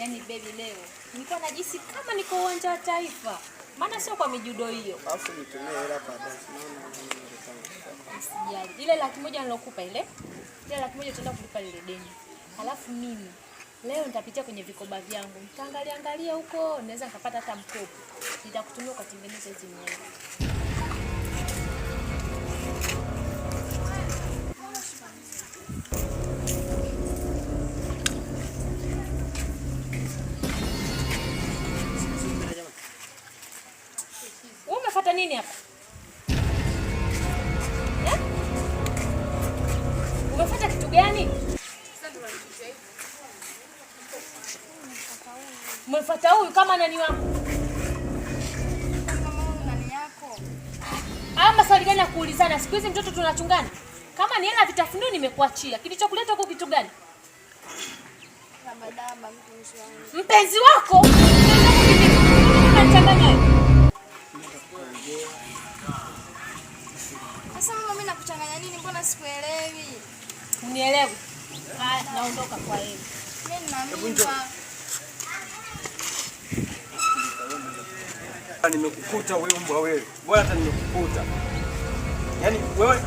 Yaani baby, leo nilikuwa najisi kama niko uwanja wa Taifa, maana sio kwa mijudo hiyo. Alafu nitumie hela baadaye. Naona Usijali, ile 100,000 nilokupa ile 100,000 utaenda kulipa lile deni. Halafu mimi leo nitapitia kwenye vikoba vyangu, nitaangalia angalia huko, naweza nikapata hata mkopo, nitakutumia ukatengeneza hizi nywele. Wewe umefuata nini hapa? Eh? Umefuata kitu gani? Umefuata huyu kama nani wako? Kama huyu nani yako? Haya maswali gani ya kuulizana? Siku hizi mtoto tunachungana. Kama ni hela vitafunio nimekuachia. Kilichokuleta huku kitu gani? Rabadaba mpenzi wangu. Mpenzi wako? Mpenzi wako kivipi? Unanichanganya wewe? Sasa mama, mimi nakuchanganya nini? Mbona sikuelewi? Unielewi? Haya, naondoka kwa yeye. Mimi nina mimba. Nimekukuta wewe mbwa wewe. Bora hata nimekukuta. Yaani wewe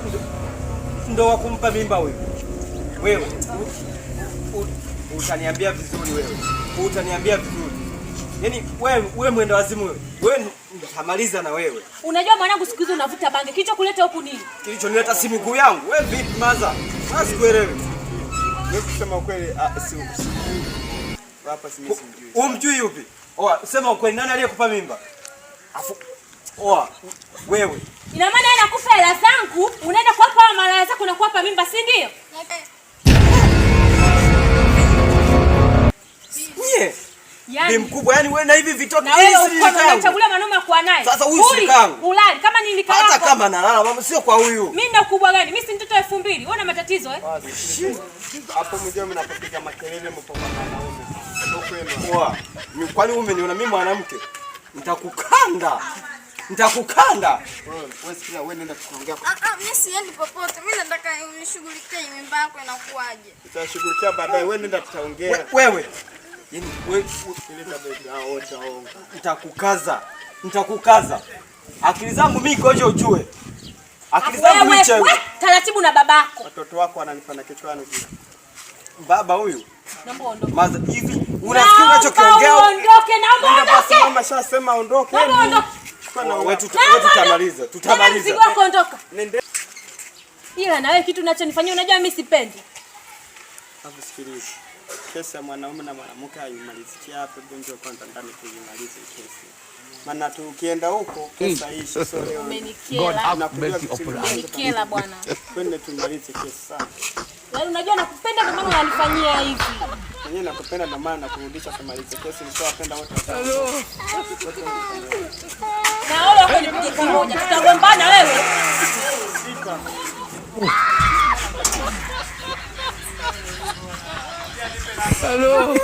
ndo wa kumpa mimba wewe. Wewe utaniambia vizuri wewe. Utaniambia vizuri. Yaani wewe mwenda wazimu wewe. Wewe nitamaliza na wewe. Unajua mwanangu, siku hizi unavuta bangi. Kilichokuleta huku nini? Kilichonileta si miguu yangu. Wewe vipi maza? Sasa sikuelewi. Mimi kusema kweli si hapa si mimi simjui. Umjui yupi? Oa, sema ukweli, nani aliyekupa mimba? Afu oa, wewe. Ina maana yeye anakupa hela zangu, unaenda kuwapa hawa malaya zako na kuwapa mimba, si ndio? Nye. Yaani, Ni mkubwa, yani wewe na hivi vitoto na wewe hivi si uko nilikangu. unachagulia mwanaume kuwa naye. Sasa huyu si Huli, kangu. Ulali kama nilika Hata yako. kama nalala mama sio kwa huyu. Mimi nina ukubwa gani? Mimi si mtoto 2000. Wewe una matatizo eh? Hapo mjao mnapopiga makelele mpo kwa wanaume. Sio kwenu. Oa. Kwani umeniona mimi mwanamke? Nitakukanda. Nitakukanda. Wewe sikia, wewe nenda tukaongea. Ah ah, mimi siendi popote. Mimi nataka unishughulikie mimba yako inakuwaje? Tutashughulikia baadaye. Wewe nenda tutaongea. Wewe. Yaani wewe Sikiliza baby, hao wote waongo. nitakukaza. Nitakukaza. Akili zangu mimi koje ujue. Akili zangu mimi Wewe, chewe. we, taratibu na babako. Watoto wako wananifana kichwani pia. Baba huyu. Naomba uondoke. Maza hivi unasikia unachokiongea? Naomba uondoke, naomba Nenda basi, uondoke. mama shasema ondoke. Naomba uondoke. Chukua na Wewe Naomba tutamaliza, uondoke. tutamaliza. Mzigo wako ondoka. Nende. Ila na wewe kitu unachonifanyia unajua mimi sipendi. Alafu sikiliza. Kesi ya mwanaume na mwanamke haimalizikia hapa, gonjwa kwanza ndani tuimalize kesi. Maana tukienda huko kesi haishi, sio leo. Umenikela. Nakujua vizuri. Umenikela bwana. Twende tumalize kesi sana. Yaani unajua nakupenda ndio maana unanifanyia hivi. Mwenyewe nakupenda ndio maana nakurudisha tumalize kesi, nishawapenda wote. Na wewe wako nipige kimoja. Tutagombana wewe. Sika. Hello.